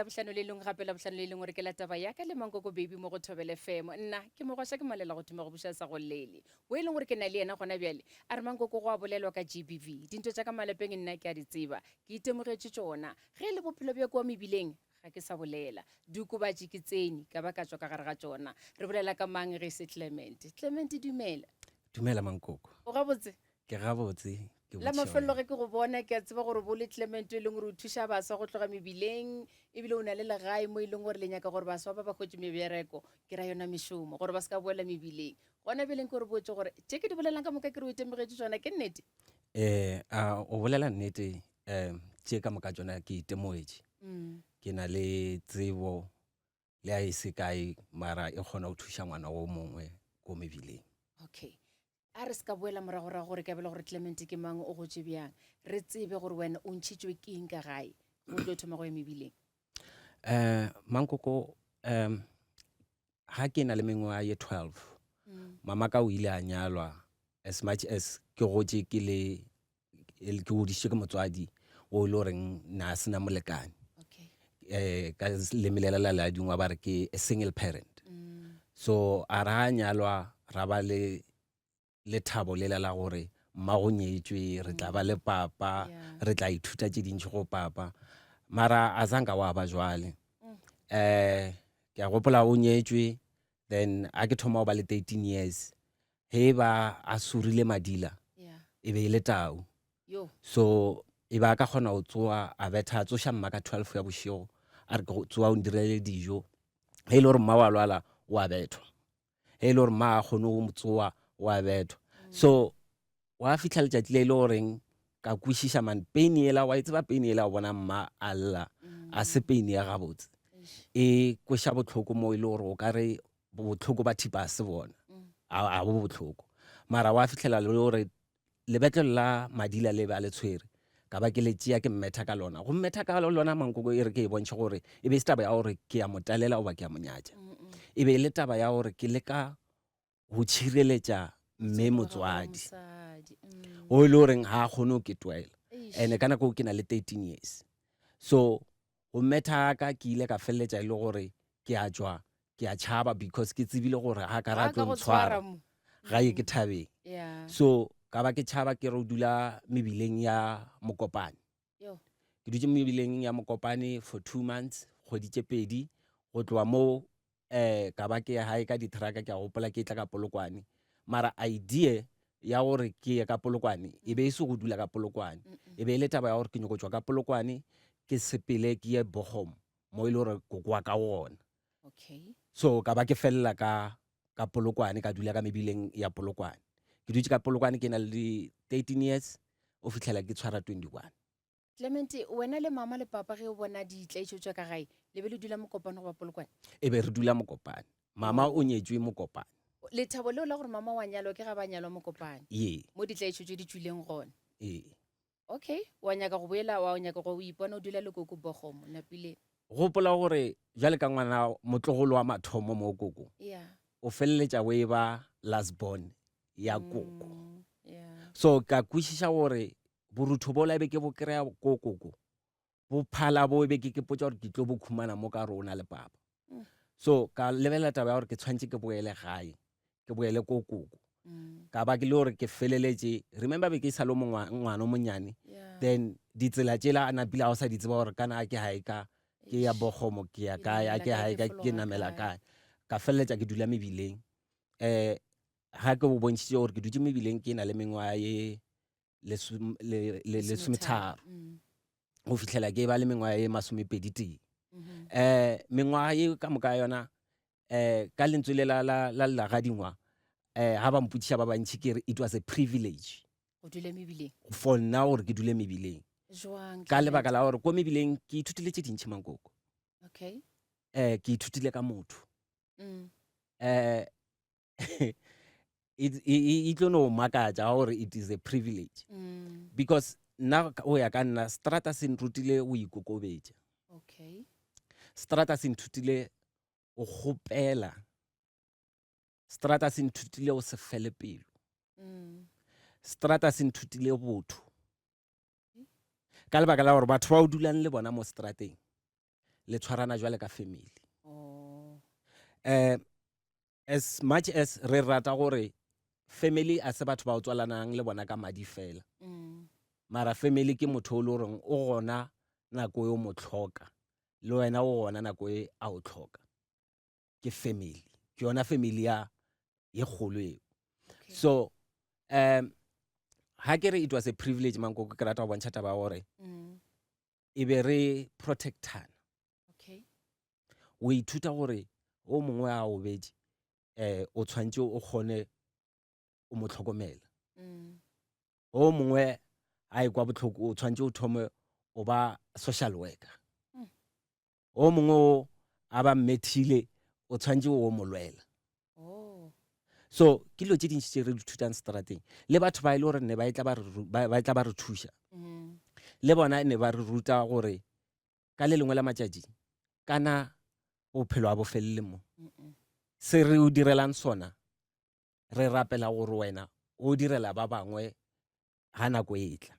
Labohlano le lengwe gape Labohlano le lengwe re ke la taba ya ka le Mankoko Baby mo go Thobela FM. Nna ke mogwaša ke malela go thoma go buša sa go llele. O e leng gore ke na le yena gona bjale a re Mankoko go a bolelwa ka GBV. Dintho tša ka malapeng nna ke a di tseba. Ke itemogetše tšona. Ge e le bophelo bja kua mebileng ga ke sa bolela. Diokobatši ke tsene ka ba ka tšwa ka gare ga tšona. Re bolela ka mang ge e se Clement? Clement dumela. Dumela Mankoko. O gabotse? Ke gabotse. Ke La mafelelo ge ke go bona ke a tseba gore bo le Clement e leng gore o thuša baswa go tloga mebileng ebile o na le legae mo e leng gore le nyaka gore baswa ba ba hwetše mebereko ke ra yona mešomo gore ba se ka boela mebileng. Gona bjale nke o re botše gore tše ke di bolelang ka moka ke re o itemogetše tšona ke nnete? Eh, a o bolela nnete um tše ka moka tšona ke itemogetše. Ke na le tsebo le a e se kae mara e kgona go thuša ngwana o mongwe ko mebileng. Okay. A re se ka boela moragorago gore ka bele gore Clement ke mang o gotše bjang. Re tsebe gore wena o ntšhitšwe ke eng ka gae go tlo thoma go ya mebileng. Um Mankoko um ga ke na le mengwaga ye 12 mm. mama ka o ile a nyalwa as much as ke gotše ke le ke godišitšwe ke motswadi o e le goreng na a sena molekane um ka lemelela la leadingwa ba re ke a single parent mm. so a ra nyalwa ra ba le lethabo lela la gore mma go nyetšwe re tla ba le papa re tla ithuta tše dintši go papa mara a zanka wa ba jwale um ke a gopola o nyetšwe then a ke thoma go ba le 13 years Ge e ba a surile madila, e be e le tau. So e ba a ka kgona go tsoa a betha a tsoša mma ka 12 ya bošego a re ke go tsoa o ndirele dijo. Ge e le gore mma wa lwala o a bethwa. Ge e le gore mma a kgone go mo tsoa o a bethwa. So wa fihla letšatši le e le goreng ka kwešiša man pain yela wa e tseba pain yela o bona mma a lla a se pain ya gabotse e kweša bohloko mo e le gore o ka re bohloko ba thipa a se bona a bo bohloko mara wa fihlela le gore lebetlelo la madila le ba le tshwere ka ba ke le tšea ke mmetha ka lona go mmetha ka lona mankoko e re ke e bontšhe gore e be e se taba ya gore ke ya mo talela goba ke ya mo nyatša e be e le taba ya gore ke leka go tšhireletša mme motswadi o e le goreng ga a kgone go ke twela and ka nako ke na le 13 years so go mmetha ka ke ile ka feleletša e le gore ke a tšwa ke a tšhaba because ke tsebile gore ga ka ra tlo ntshwara ga ye ke thabeng so ka ba ke tšhaba ke re o dula mebileng ya mokopane ke dutše mebileng ya mokopane for 2 months kgwedi tše pedi go tloga moo um ka ba ke ya gae ka ditrucka ke a gopola ke tla ka polokwane mara idea ya gore ke ye ka polokwane e be e se go dula ka polokwane e be e le taba ya gore ke nyako tšwa ka polokwane ke sepele ke ye bogom mo e le gore koko wa ka gona okay so ka ba ke felela ka ka polokwane ka dula ka mebileng ya polokwane ke dutše ka polokwane ke na le di 13 years o fitlhela ke tshwara 21 Clement wena le mama le papa ge o bona ditlaišo tša ka gae le be le dula mokopane goba polokwane e be re dula mokopane mama o nyetšwe mokopane lethabo leo la gore mama wa nyalwa ke ga ba nyalwa mokopane ye mo ditlaišo tše di tšwileng gona ee okay wa nyaka go boela wa nyaka go ipona o dula le koko bogomo napile gopola gore jwale ka ngwana motlogolo wa mathomo mo koko yeah o feleletša o e ba last born ya koko yeah so ka kwešiša gore borutho bola e be ke bo kry-a ko koko bo phala bo e be ke ke potsa gore ke tlo bo khumana mo ka rona le papa so ka lebelela taba ya gore ke tshwanetse ke boele gae ke boele ko koko ka ba ke le gore ke feleletše remember be ke sa le ngwana o monnyane yeah then ditsela tšela a napile a o sa di tseba gore kana a ke gae ka ke ya bogomo ke ya Ke kae a namela ke kae, gae ke ka ke fologa namela kae. kae ka feleletša ke dula mebileng um ga ke bo bontšhitše gore ke dutše mebileng ke na le mengwaga ye lesometharo go fihlela ke ba le mengwaga ye masomepedi tee um mengwaga ye ka moka yona um ka lentswe le la la la lagadingwa um ga ba mpotšiša ba bantši ke re it was a privilege go dula mebileng for nna gore ke dule mebileng jwang ka lebaka la gore ko mebileng ke ithutile tše dintšhi mankoko okay um ke ithutile ka motho um e tlo no makatša gore it is a privilege because nna go ya ka nna strata se nrutile go ikokobetša okay strata se nthutile go kgopela strata se nthutile go se fele pelo strata se nthutile botho ka lebaka la gore batho ba o dulang le bona mo strateng. Le tshwarana jwale ka family. Oh. Um as much as re rata gore family a se batho ba o tswalanang le bona ka madi fela. Mara family ke motho o le goreng o gona nako e o mo tlhoka le wena o gona nako e a o tlhoka. Ke family. Ke yona family ya ye kgolo eo. Okay. So um ha ke re it was a privilege mankoko ke rata go bontšha taba ya gore e be re protectana. Okay. O ithuta gore o mongwe a obetše eh o tshwantše o kgone o mo tlhokomela. O mongwe a ekwa bohloko o tshwantše o thome o ba social worker. O mongwe o a ba mmethile o tshwantše o mo lwela. Oh. So ke dilo tše dintši tše re di thutang strateng le batho ba e le gore ne ba e tla ba re ba e tla ba re thuša. Le bona ne ba re ruta gore ka le lengwe la matšatši kana bophelo a bo felele mo. Se re o direlang sona re rapela gore wena o direla ba bangwe ga nako e tla.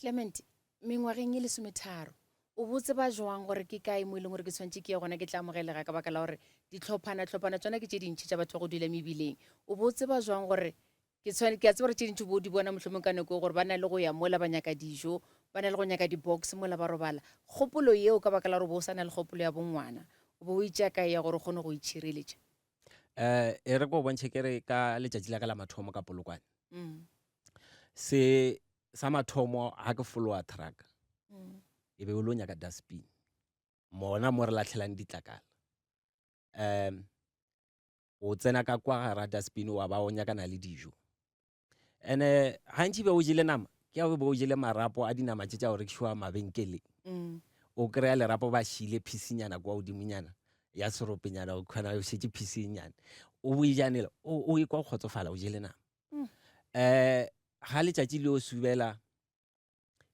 Clement, mengwageng e lesometharo, o bo tseba jwang gore ke kae mo e leng gore ke tshwanetše ke ye gona ke tla amogelega ka baka la gore ditlhophana-tlhophana tsona ke tše dintši tša batho ba go dula mebileng? O bo tseba jwang gore ke tshwane, ke a tseba gore tše dintši o bo di bona mohlomong ka nako gore ba na le go ya mola ba nyaka dijo, ba na le go nyaka di-box mola ba robala. Kgopolo yeo ka baka la gore o bo o sa na le kgopolo ya bongwana, o bo o e tšea kae ya gore o kgone go itšhireletša? Um e re ko bontšhe ke re ka letšatši la ka la mathomo ka Polokwane. Se sa mathomo ga ke followa truck e be o lo nyaka dustbin mona mo re latlhelang ditlakala. Um o tsena ka kwa gara dustbin wa ba o nyakana le dijo. Ene gantši be o jele nama ke ya be o jele marapo a dinama tše tša go rekišwa mabenkeleng. O kry-a lerapo ba šile phisinyana kwa godimonyana ya seropenyana o kgona o šetše phisinyana o bo ejanela o ekwa o kgotsofala o jele nama. Um ga letšatši le o subela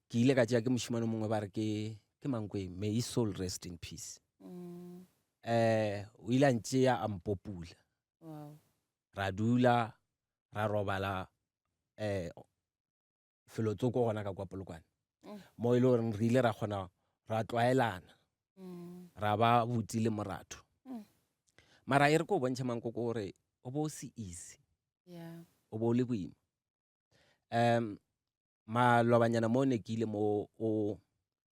ke ile ka tšea ke mošemane mongwe ba re ke ke Mankwe, may his soul rest in peace. Um o ile a ntšea a mpopula. Ra dula ra robala um felo tsoko gona ka kwa Polokwane. Mo e le goreng re ile ra kgona ra tlwaelana ra ba buti le moratho. Mara e re ko bontšha Mankoko gore o bo o se easy. O bo o le boima. Um malobanyana mo ne ke ile mo o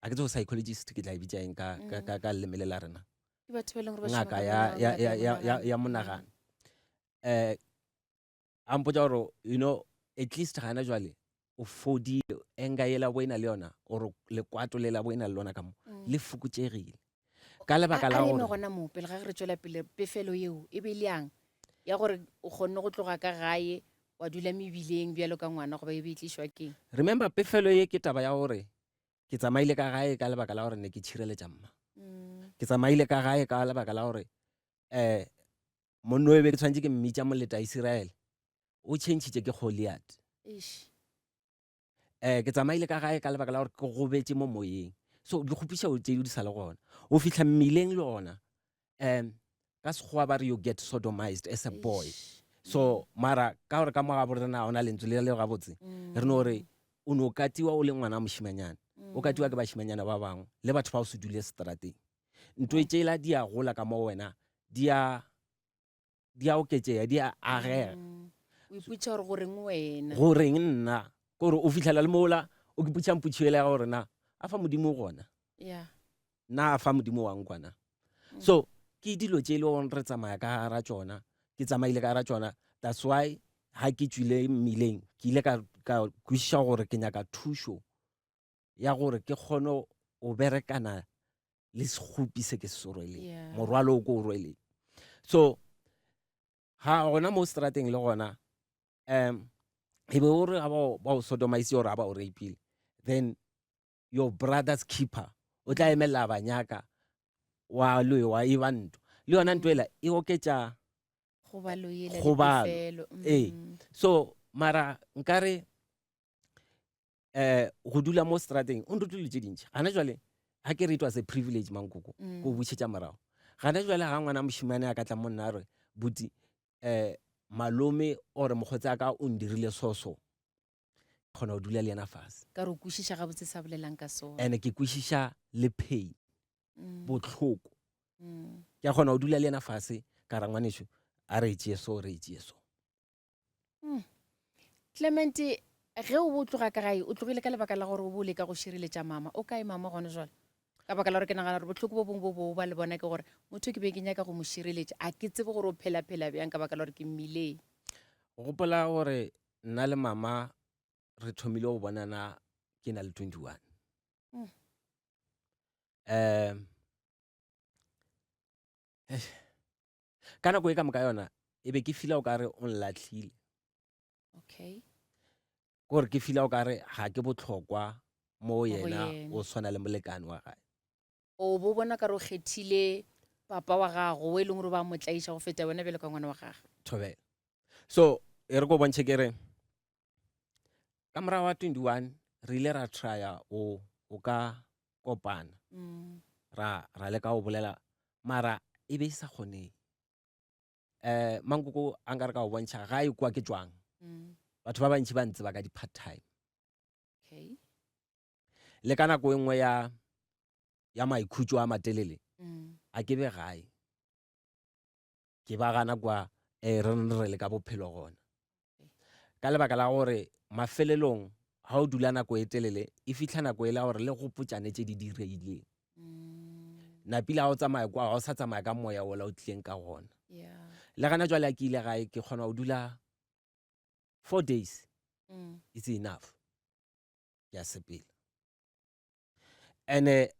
a ke tsebo psychologist ke tla e bitša eng ka ka ka ka leleme le la rena. Ke batho ba e leng gore ba šoma Ngaka ka ya monagano, ya ngaka ya ya ya ya monagano. ya monagano. Eh a mpotša gore you know at least gana jwale o fodile anger yela bo ena le yona or lekwato lela bo ena le lona ka mo le fokotšegile ka lebaka la A re eme gore gona moo pele ga re tšwela pele pefelo yeo e be le yang ya gore o kgonne go tloga ka gae wa dula mebileng bjalo ka ngwana goba e be e tlišwa keng? Remember pefelo ye ke taba ya gore ke tsamaile ka gae ka lebaka la gore ne ke tšhireletša mma. Ke tsamaile ka gae ka lebaka la gore um monno e be ke tshwanetse ke mmitša moleta Isiraele o tšhentšhitše ke Goliath. Eish. Um ke tsamaile ka gae ka lebaka la gore ke gobetše mo moyeng. So dikgopišo tše di sa le gona. O fihla mmileng le gona um ka Sekgowa ba re you get sodomized as a boy. Eish. So mara ka gore ka mo ga bo rena ga ona lentswe le le gabotse re no re o no katiwa o le ngwana wa mošimanyana. O katiwa ke bašimanyana ba bangwe le batho ba go se dule strateng. Nto tšela di a gola ka mo wena di a di a oketšega di a agega. O ipotša gore goreng wena? Goreng nna? Kore o fihlela le mola o ke putšang putšo yela ya gore na a fa Modimo o gona? Yeah. Na a fa Modimo wa nkwa na? So ke dilo tše e le gore re tsamaya ka gara tšona, ke tsamaile ka gara tšona. That's why ha ke tšwile mmileng ke ile ka ka kwešiša gore ke nyaka thušo ya gore ke kgone go berekana le sekgopi se ke se rweleng, Yeah. morwalo o ko o rweleng. So ha gona mo strateng le gona um e be o re ga ba o sodomise or ga ba o rapile then your brother's keeper o tla emelela ba nyaka wa loewa e ba ntwa le yona ntwa ela e oketša Kgobalo yela le Kgobalo. pefelo. Ee. So mara nkare eh go dula mo strateng o nrutile dilo tše dintši gana jwale ga ke re it was a privilege mankoko ko bušetša morago gana jwale ga ngwana mošimane a ka tla mo nna a re buti eh malome ore mokgotsi a ka o ndirile so so kgona go dula le yena fase Ka re o kwešiša gabotse sa bolelang ka sona. and ke kwešiša le pain. Bohloko. Ke a kgona go dula le yena fase ka ra ngwanešu a re tšee so re tšee so. Clement, ge o bo tloga ka gae, o tlogile ka lebaka la gore o bo leka go šireletša mama. O kae mama gona jwale? Ka baka la gore ke nagana gore bohloko bo bongwe bo bo ba le bona ke gore motho ke be ke nyaka go mo šireletša, a ke tsebe gore o phela-phela bjang ka baka la gore ke mmileng. Gopola gore nna le mama re thomile go bonana ke na le 21. Um ka nako e ka moka yona e be ke fila o kare o nlatlhile. Okay. Gore ke fila o kare ga ke botlhokwa mo yena o tshwana le molekane wa gae. O bo bona kare o kgethile papa wa gago o e leng gore ba mo tlaiša go feta wena bjalo ka ngwana wa gagwe. Thobela. So e re ko bontšhe ke re ka morago wa 21 re ile ra trya o o ka kopana ra ra leka go bolela mara e be e sa kgonege. Um mankoko a nka re ka go bontšha ga e kwa ke tšwang. Batho ba bantši ba ntseba ka di-part time. Okay. Le ka nako e nngwe ya ya maikhutšo a matelele a ke be gae. Ke ba gana kwa eh, re re le ka bophelo gona. Ka lebaka la gore mafelelong ga o dula nako e telele e fihla nako e la gore le gopotšane tše di diregileng. Napile ga o tsamaya kwa ga o sa tsamaya ka moya wola o tlileng ka gona. Le gana jwale a ke ile gae ke kgona go dula 4 days. It's enough. Ke a sepela. Ene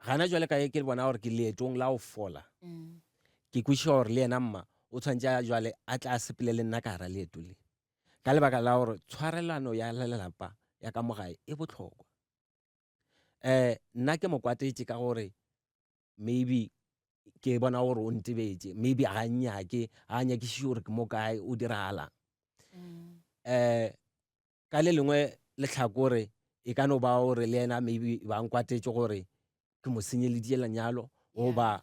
gana jwale ka ke bona gore ke leetong la go fola. Ke kwešiša gore le yena mma o tshwanetse a jwale a tla sepele le nna ka gara leeto le. Ka lebaka la gore tshwarelano ya lelapa ya ka mo gae e bohlokwa. Um nna ke mo kwatetše ka gore maybe ke bona gore o ntebetše, maybe ga nnyake, ga a nyakišiše gore ke mo kae, o diragalang. Um ka le lengwe lehlakore e ka no ba gore le yena maybe ba nkwatetše gore ke mo senyeleditše lenyalo goba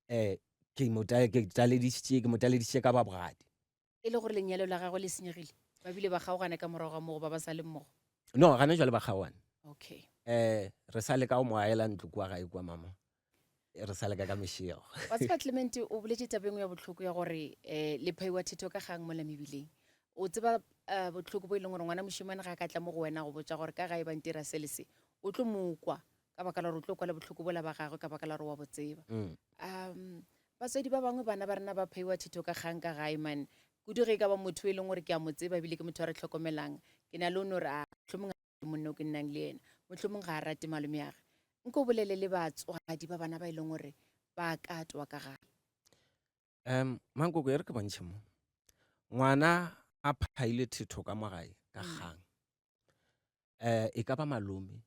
um ke mo taleditše ka ba bogadi. E le gore lenyalo la gagwe le senyegile, ba bile ba kgaogana ka morago ga moo goba ba sa le mmogo? No, gana jwale ba kgaogane. Okay. Um re sa leka go mo aela ntlo kua gae kua mama. Re sa leka ka mešego. Wa tseba Clement, o boletše taba e nngwe ya bohloko ya gore um le phaiwa thetho ka kgang mola mebileng. O tseba um bohloko bo e leng gore ngwana mošemane ga a ka tla mo go wena go botša gore ka gae ba ntira se le se, o tlo mo kwa ka baka la gore o tlo kwa le bohloko bola ba gagwe ka baka la gore wa bo tseba. Um batswadi ba bangwe bana ba rena ba phaiwa thetho ka kgang ka gae man, kudu ge e ka ba motho e leng gore ke a mo tseba ebile ke motho a re hlokomelang, ke na le o no re a mohlomong monna o ke nnang le yena mohlomong ga a rate malomeage. Nko o bolele le batswadi ba bana ba e leng gore ba katwa ka gae. Um Mankoko e re ke bontšhe mo. Ngwana a phaile thetho ka mo gae ka kgang. Um e ka ba malome,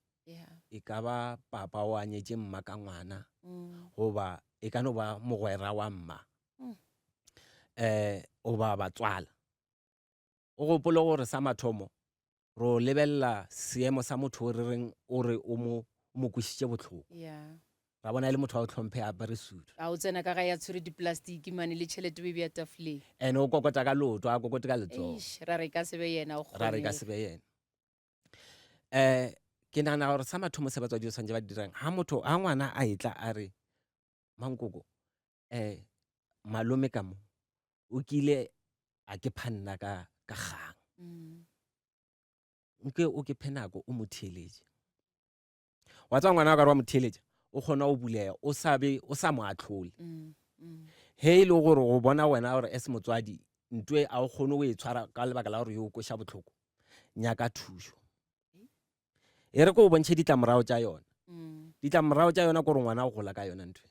e ka ba papa o a nyetše mma ka ngwana, goba e ka no ba mogwera wa mma, um goba batswala. O gopole gore sa mathomo ro lebelela seemo sa motho o re reng o re o mo o mo kwešitše bohloko. Yeah. Ra bona e le motho wa go hlomphega a apere sutu. A o tsena ka gae a tshwere diplastiki mane le tšhelete o e bea tafoleng. And o kokota ka leoto, a kokote ka letsogo. Eish, ra re e ka se be yena, o Ra re e ka kgonege. se be yena. Um ke nagana gore sa mathomo se batswadi ba swanetše ba dirang, ha motho, ha ngwana a etla a re, Mankoko, um malome ka mo o kile a ke pha nna ka ka kgang. Nke o ke phe nako o mo theeletše. Wa tseba ngwana wa ka re wa mo theeletša, o kgona go bulega, o sa be o sa mo ahlole. Ge e le gore go bona wena gore as motswadi ntwe a o kgone go e tshwara ka lebaka la gore yo o kweša bohloko, nyaka thušo. E re ko o bontšhe ditlamorago tša yona. Ditlamorago tša yona ke gore ngwana o gola ka yona ntwe.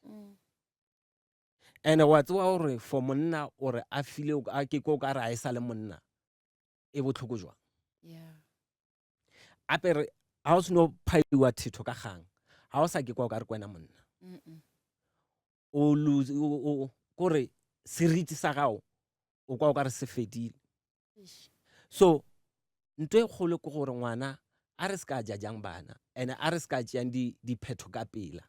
And wa tseba gore for monna gore a file a ke ko ka re a e sa le monna e bohloko jwang. Ape re ga o seno phaiwa thetho ka kgang, ga o sa ke kwa o ka re ke wena monna. O lose o kore seriti sa gago o kwa o ka re se fedile. So ntho e kgolo ke gore ngwana a re se ka jajang bana and a re se ka tšeang diphetho ka pela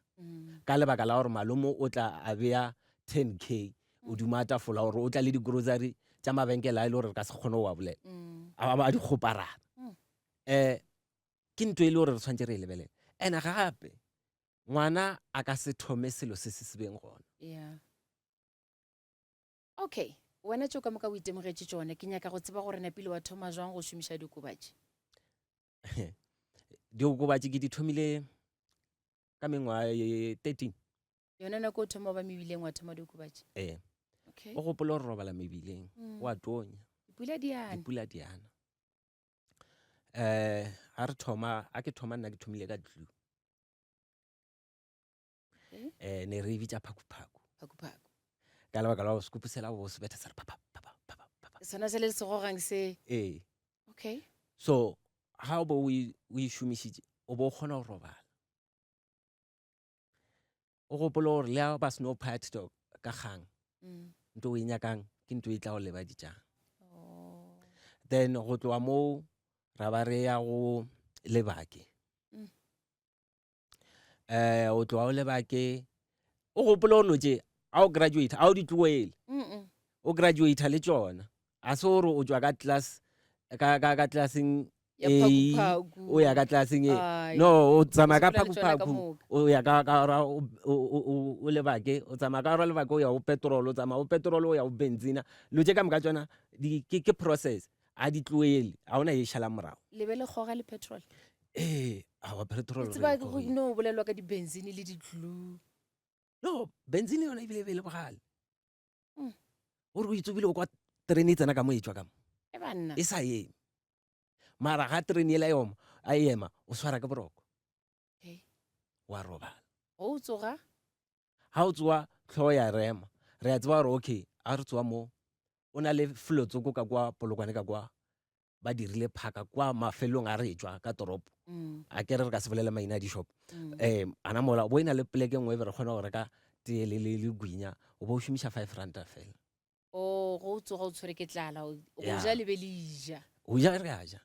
ka lebaka la gore malome o tla a bea 10K godimo a tafola gore o tla le di-grocery tša mabenkele a e le gore re ka se kgone go wa bolela a di kgoparara. Um ke ntho e le gore re tshwanetse re e lebelele. And gape Ngwana a ka se thome selo se se se beng gona. Yeah. Okay, wena tšeo ka moka o itemogetše tšone, ke nyaka go tseba gore napile wa thoma jwang go šomiša diokobatši? Diokobatši ke di thomile ka mengwaga ye 13. Yona nako o thoma ba mebileng wa thoma diokobatši? Ee. Okay. O gopole gore robala mebileng, o a tonya. Dipula di ana. Dipula di ana. Eh, ga re thoma, a ke thoma nna ke thomile ka glue. Okay. Eh, ne re e bitša phakuphaku. Phakuphaku. Ka lebaka la go sekupu sela bo se betha se re phapha phapha phapha phapha. Sona se le se gogang se. Ee. Okay. So, ga o bo o e o e šomišitše, o bo o kgona go robala. O gopole gore le ha ba seno phatha to ka kgang, Mm. nto o e nyakang ke nto e tla go lebaditšang. Oh. Then go tloga moo ra ba re ya go lebake. Mm. Eh, o tloga o lebake, o gopole gore no tše a o graduate, a o di tloele. Mm-mm. O graduate le tšona. A se gore o tšwa ka class ka ka ka classeng Ya A, phakuphaku. o ya ka classeng E. Ai. No, o tsamaya ka Sepela le tšona ka phakuphaku, moka. o ya ka ka ra o o o o lebake, o tsamaya ka ra lebake o ya o petrol, o tsamaya o petrol o ya o benzina. Lo tše ka moka tšona di ke ke process, a di tloele, a ona e šala morago. Le be le kgoga le petrol. Ee, aowa petrol O re tseba e go kgogile. no bolelwa ka di-benzene le di-glue. No, benzine yona ebile e be e le bogale. Mm. Gore o itsebile o kwa terene e tsena ka mo e tšwa ka mo. E banna. E sa eme. Mara ga terene ela e oma, a e ema, o swara ke boroko. Okay. Wa robala. Go o tsoga? Ga o tsoga tlhogo ya rema. Re a tseba gore okay, a re tsoga mo o na le felo tsoko ka kwa Polokwane ka kwa ba dirile phaka kwa mafelong a re tšwa ka toropo. Mm. A ke re re ka se bolele maina a di-shop. Mm. Eh, ana mola bo e na le poleke nngwe e be re kgona go reka tee le le le gwinya, o bo o šomiša 5 ranta fela. Oh, go o tsoga o tshwere ke tlala, o go Ya. ja le be le ja. Go ja re a ja.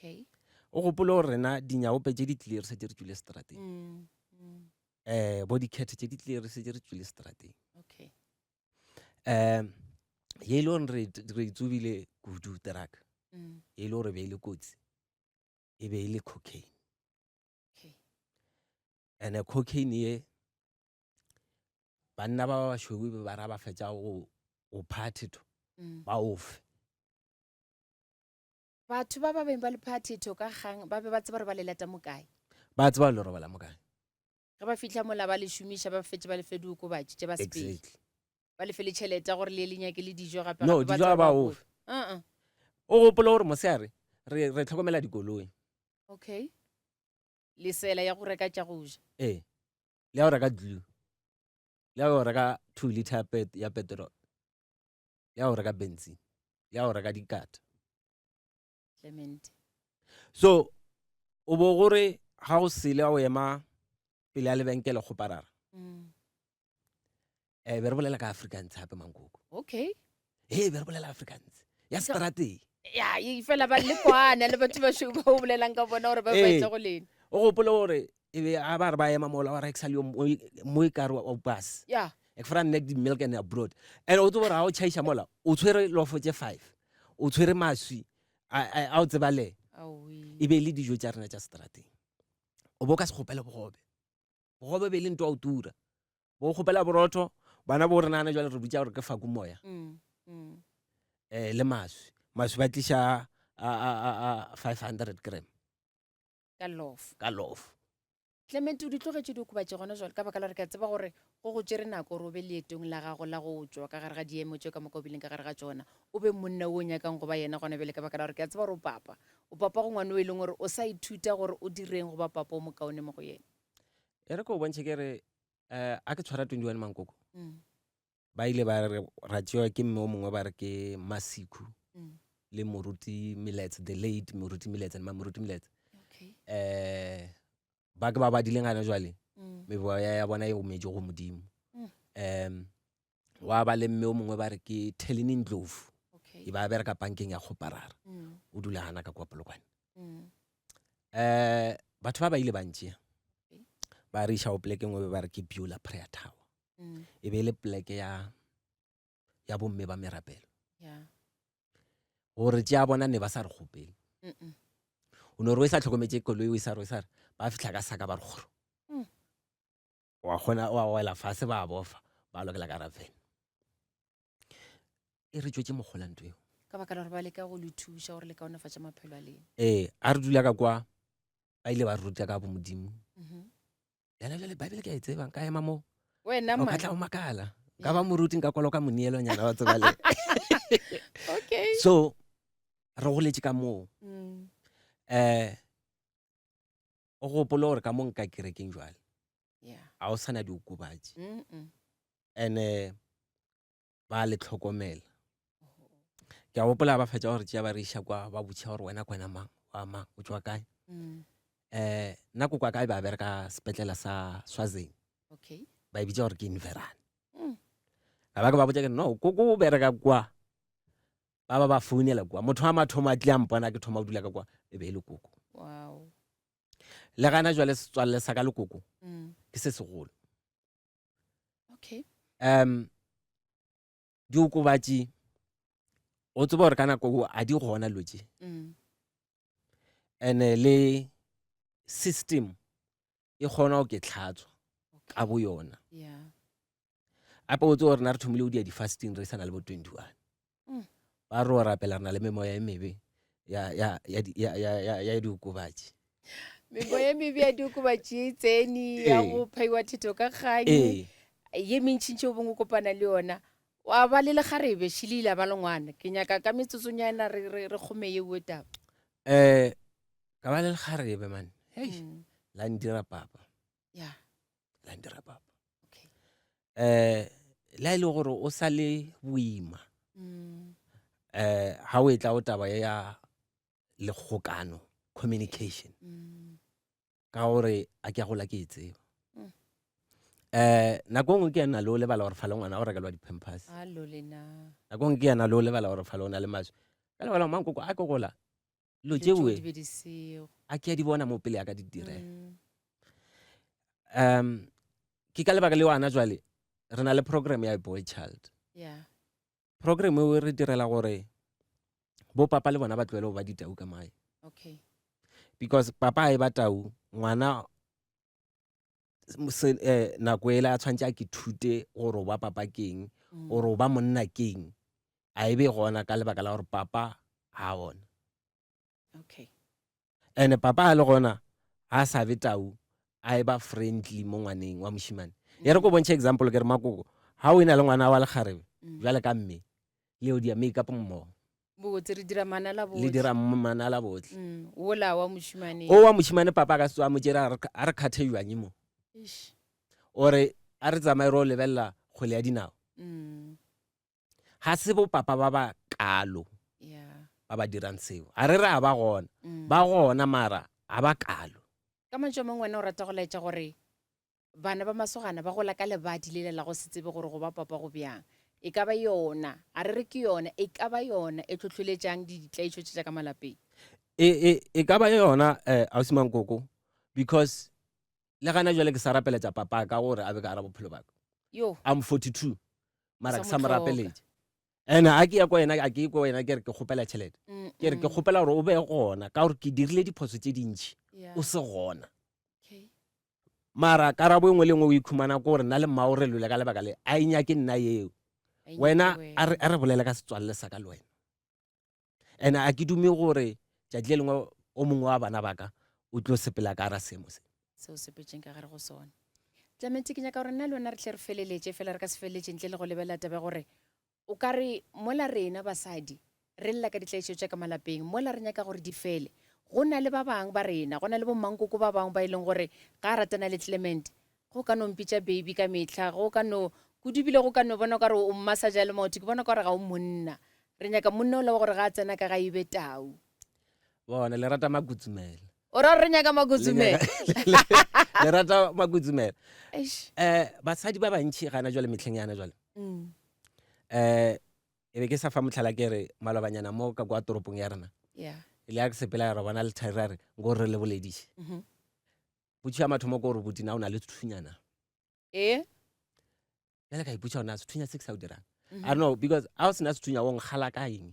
Okay. O gopole gore rena dinyaope tše di tlile re setse re tšwile strateng. Mm. Mm. Eh, bo dikhethe tše di tlile re setse re tšwile strateng. Okay. Um, ye e le gore re re e tsubile kudu truck, Mm. e le gore be e le kotsi, e be e le cocaine. Okay. And cocaine ye banna ba ba bašweu be ba ra ba fetša go go phathe tho Mm. ba ofe. Batho ba ba beng ba le phathetho ka kgang ba be ba tseba gore ba le lata mo kae. Ba tseba le robala mo kae. Ge ba fihla mola ba le šomiša ba fetše ba le fe diokobatši tše ba sepele. Exactly. Ba le fe le tšhelete ya gore le ye le nyake le dijo gape No, gape ba dijo ga tseba ba gore ofe. Uh-uh. O gopole gore mosehare re re tlhokomela dikoloi. Okay. Lesela ya go reka tša go ja. Ee. Le ya go reka glue. Le ya go reka 2 liter ya pet ya petrol. Le ya go reka benzene. Le ya go reka dikata. Clement. So o bo gore ga go sele o ema pele ya lebenkele kgoparara. Mm. Eh be re bolela ka Afrikaans hape mankoko. Okay. Hey be re bolela Afrikaans. Ya strateng. Ya, e fela ba le kwana le batho ba šou ba o bolelang ka bona gore ba Ee. ba etla go lena. O gopole gore e be a ba re ba ema mola wa rekisa le yo mo e kare o bus. Ya. Ek vra net die milk and abroad. And o tsebe gore ga o tšhaiša mola o tshwere lofo tše 5. O tshwere maswi a o tseba le. Aowi. E be e le dijo tša rena tša strateng. O bo ka se kgopele bogobe. Bogobe be e le ntho ya go tura. Bo kgopela borotho, bana bo rena gana jwale re bitša gore ke faku moya. Mm, mm. Eh, le maswi. Maswi ba tliša a, a, a, a 500 gram. Ka lof. Ka lof. Clement, o di tlogetše diokobatši gona jwale ka baka la gore ke a tseba gore go go tšere nako gore o be leetong la gago la go tšwa ka gare ga diemo tše ka moka o bileng ka gare ga tšona, o be monna wo o nyakang go ba yena gona bjale ka baka la gore ke a tseba gore o papa. O papa go ngwana o e leng gore o sa ithuta gore o direng go ba papa o mokaone mo go yena. E re ke o bontšhe ke re um a ke tshwara 21 mankoko Mm. ba ile ba re ra tšewa ke mme o mongwe ba re ke Masikhu Mm. le moruti Millets, the late moruti Millets and mamoruti Millets. Okay. Eh ba ke ba badileng gana jwale Mm. meboya ya bona e ometše go modimo. Mm. Um wa ba le mme o mongwe ba re ke Thelini Ndlovu. Okay. E ba bereka bankeng ya Kgoparara. Mm. O dula gana ka kwa Polokwane. Mm. Eh batho ba ba ile ba ntšea. Okay. Ba re iša go poleke nngwe be ba re ke Beulah Prayer Tower. Mm. E be e le poleke ya ya bomme ba merapelo. Yeah. Gore tšea bona ne ba sa re kgopele. Mm -mm. O no re o e sa tlhokometše koloi o e sa re o e sa re ba fihla ka saka ba re kgoro. Mm. Wa kgona wa wela fase ba bofa ba lokela ka raven. E re tšwetše mogola ntho eo. Ka baka la gore ba leka go le thuša gore le kaonefatše maphelo a lena. Ee, a re dula ka kwa ba ile ba re ruta ka bo Modimo. Bjale bjale Bible ke a e tseba nka ema mo. Wena O ka tla o makala. Nka ba moruti nka koloka moneelonyana wa tseba le. Okay. So re goletše ka moo. Eh o gopole gore ka mo nka kerekeng jwale. Yeah. A o sana diokobatši. And ba le tlhokomela. Ke a gopola ba fetša gore tšea ba re iša kwa ba botšha gore wena kwena mang wa mang o tšwa kae. Um nna koko wa ka e be a bereka sepetlela sa Swazing. Okay. Ba e bitša gore ke Inverane. Ka ba ke ba botša ke no koko o bereka kwa. Ba ba ba founela kwa. Motho wa mathomo a tlile a mpona ke thoma go dula ka kwa e be e le koko. Wow. Le gana jwale setswalle sa ka le koko ke se segolo. Okay. Um diokobatši o tseba gore ka nako eo a di gona dilo tše. And-e le system e kgona go ke tlhatswa ka bo yona. Yeah. Gape o tsebe gore rena re thomile go dia di-fasting re sa na le bo 21. Ba re o rapela re na le memoya e mebe ya ya ya ya ya ya diokobatši. Memoya e mebe ya diokobatši e tsene ya go phaiwa thetho ka kgang. Ye mentšintši o bongwe o kopana le yona. Wa ba le lekgarebe šile ile ba le ngwana. Ke nyaka ka metsotsonyana re re re kgome yeo taba. Eh ka ba le lekgarebe man. Hey. La ndira papa. Yeah. La ndira papa. Okay. Eh la ile gore o sa le boima. Eh ha o etla o taba ya lekgokano communication. Ka gore a ke a gola ke e tseba. Eh nako nngwe ke yana le o lebala gore fa le ngwana o rekelwa di-pampers. Nako nngwe ke yana le o lebala gore fa le o na le maswi. Ka lebala mang koko a ke gola dilo tšeoe a ke a di bona mo pele ya ka di direga. Um ke ka lebaka leo ana jwale re na le program ya boy child. Yeah. Program eo re direla gore bo papa le bona ba tlohele go ba ditau ka mae. Okay. Because papa a e ba tau ngwana se, eh, nako ela a tshwanetse a ke thute gore o ba papa keng gore o ba monna keng a e be gona ka lebaka la gore papa ga ona. Okay. And papa a le gona a sa be tau a e ba friendly mo ngwaneng wa mošimane. Ya re ko bontšha example ke re makoko ha o e na le ngwana wa lekgarebe bjale ka mme le o dia makeup mmogo. Botse re dira manala botlhe. Le dira manala botlhe. Wola wa mošimane. O wa mošimane papa a ka se tsoge a mo tšere a re kgathe jwang mo. Eish. Ore a re tsamaye re o lebelela kgwele ya dinao. Ga se bo papa ba ba kalo ba ba dirang seo. A re re a ba gona. Ba gona mara a ba kalo. Ka mantšu a mangwe wena o rata go laetša gore bana ba masogana ba gola ka lebadi lela la go se tsebe gore go ba papa go bjang. E ka ba yona, a re re ke yona, e ka ba yona e hlohleletšang ditlaišo tše tša ka malapeng. E, e, e ka ba yona, eh, Ausi Mankoko, because le gana jwale ke sa rapeletša papa ka gore a be ka gara bophelo ba ka. Yo. I'm 42, mara Sa ke sa mo mo hloka. rapeletša. And a ke ya ko wena, a ke ye ko wena ke re ke kgopela tšhelete. Ke re ke kgopela gore o be gona ka gore ke dirile diphoso tše dintši o se gona. Okay. Mara karabo e nngwe le nngwe o ikhumana ko gore nna le mmao re lwele ka lebaka le a e nyake nna eo. Wena a re a re bolele ka setswalle sa ka le wena. And a ke dume gore tšatši le lengwe o mongwe wa bana ba ka o tlo sepela ka gara seemo se. Se o sepetšeng ka gare go sona. Clement ke nyaka gore nna le wena re tle re feleletše fela re ka se feleletše ntle le go lebelela taba ya gore O ka re mola rena basadi re lla ka ditlaišo tša ka malapeng, mola re nyaka gore di fele, go na le ba bangwe ba rena, go na le bommankoko ba bangwe ba e leng gore ga a ratana le Clement, ge o ka no mpitša baby ka mehla, ge o ka no, kudu ebile ge o ka no bona o ka re o mmasaja le maoto, ke bona o ka re ga o monna. Re nyaka monna ola wa gore ga a tsena ka gae e be tau. Bona, le rata makutsumela. O ra gore re nyaka makutsumela? Le rata makutsumela. Eish. Eh, basadi ba bantši gana jwale mehleng yana jwale. Eh, e be ke sa fa mohlala ke re malobanyana mo ka kwa toropong ya rena. Yeah. E le ya ke sepela ra bona lethari ra re nko re le bolediše. Potšišo ya mathomo ke gore buti na o na le sethunyana? Ee. Bjale ka ipotša gore na sethunya se ke sa o dirang. I don't know because a o sena sethunya o nkgala ka eng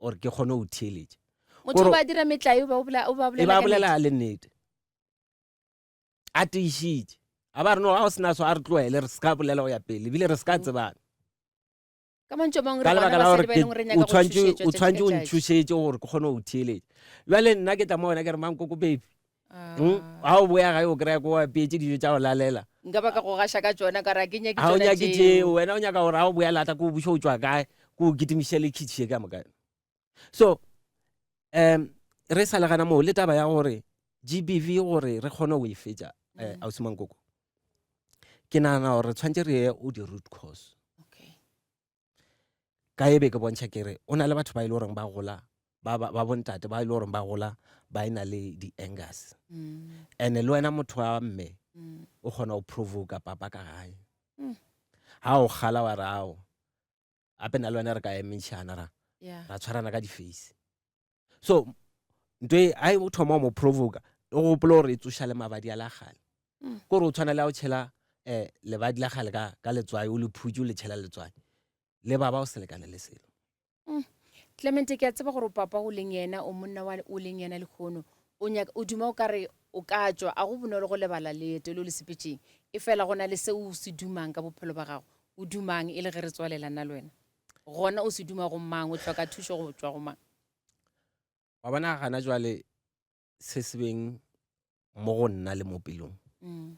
gore ke kgone go theeletša. Motho o ba dira metlae o ba o ba E ba bolela le nnete. A tiišitše. A ba re no ga o sena so a re tloele re se ka bolela go ya pele ebile re se ka tsebana. Ka mantšu a mangwe Ka re lebaka bona la gore basadi ba e leng gore re o nyaka go tshwanetse tšhošetšwa o tšatši ka tshwanetse o tšatši. ntšhošetše gore ke kgone go theeletša. Bjale nna ke tla mo wena ke re mankoko baby. Ah. Ga o boya gae o kry-a ko apeetše dijo tša go lalela. Nka ba ka go gaša ka tšona ka re a ke nyake Ga o tšona nyake tšeo. tšeo wena o nyaka gore ga o boya lata ko o buše o tšwa kae ko o kitimiše le khitšhi ka moka. So um re sa le gana moo le taba ya gore GBV gore re kgone go e fetša eh, mm. ausi Mankoko ke nagana gore re tshwanetse re ye o di-root cause okay. ka e be ke bontšha ke re o na le batho ba e le goreng ba gola ba, ba, ba bontate ba e le goreng ba gola ba e na le di-angers mm. and-e le wena motho wa mme mm. o kgona go provoka papa ka gae mm. ga o kgala wa re ao gape na le wena re ka emešana ra yeah. ra tshwarana ka di-face so nto e a o thoma o mo provoka o gopole gore e tsoša le mabadi a la gale mm. kore o tshwana le a o tšhela um lebadi la gale ka, ka letswai o le phutse o le tšhela letswai le baba o se lekane le selo mm. Clemente ke a tseba gore papa o leng yena o monna wa o leng yena lehono o nyaka o duma o ka re o ka tšwa a go bonolo go lebala leeto le o le sepetšeng e fela go na le se o se dumang ka bophelo ba gago O dumang e le ge re tswalela nna le wena? Gona o se duma go mang? O hloka thušo go tšwa go mang? Wa bona gana jwale se se beng mo go nna le mo pelong mm.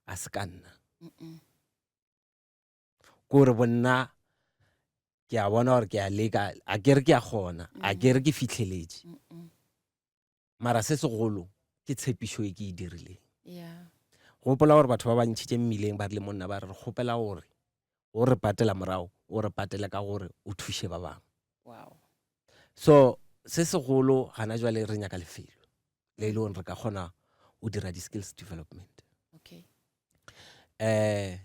a se ka nna. Ko re bonna ke a bona gore ke a leka a ke re ke a kgona a ke re ke fitlheletše mara se segolo ke tshepišo e ke e dirileng yeah. gopola gore batho ba ba ntšhitše mmileng ba rile monna ba re re kgopela gore o re patela morago o re patele ka gore o thuše ba bangwe wow. so se segolo gana jwale re nyaka lefelo le e le gore re ka kgona o dira di-skills development okay. eh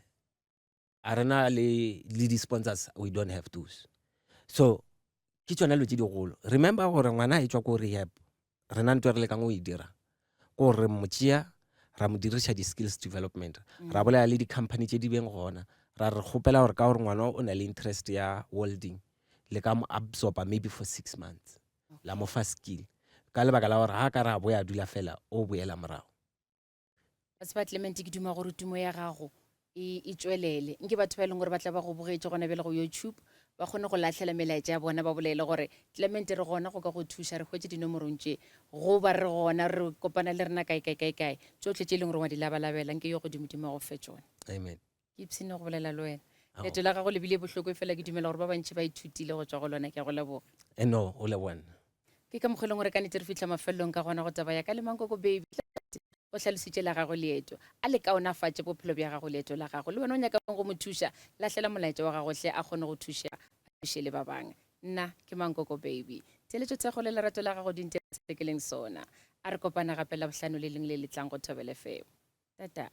a rena le le di-sponsors we don't have those so ke tsona dilo tse digolo remember gore ngwana e tswa ko rehab rena ntho e re lekang go e dira ko gore re mo tšea ra mo diriša di-skills development mm. ra bolela le di-company tše di beng gona ra re kgopela gore ka gore ngwana o na le interest ya welding le ka mo absorba maybe for six months okay. la mo fa skill ka lebaka la gore ga ka re a boya a dula fela o boela morago Wa tseba Clement ke duma gore tumo ya gago e, e tšwelele. Nke batho ba e leng gore ba tla ba go bogetše gona bjale go YouTube ba kgone go lahlela melaetša ya bona ba bolele gore Clement re gona go ka go thuša re hwetše dinomorong tše goba re gona re kopana le rena kae kae kae kae tšohle tše e leng gore wa di labalabela nke yo godimodimo a go fe tšona. Amen. Ke ipshine go bolela le wena. Leeto la gago le bile bohloko efela ke dumela gore ba bantši ba ithutile go tšwa go lona. Ke a go leboga. Eh, no, o leboga nna. Ke ka mokgwa e leng gore ka nete re fihla mafelelong ka gona go taba ya ka le Mankoko Baby. O hlalositše la gagwe leeto. A le kaonafatše bophelo bja gago leeto la gago. Le wena o nyakang go mo thuša, lahlela molaetša wa gago hle a kgone go thušega, a thuše le ba bangwe. Nna ke Mankoko Baby. Theeletšo, thekgo le lerato la gago di ntira se ke leng sona. A re kopane gape Labohlano le lengwe le le tlang go Thobela FM. Tata.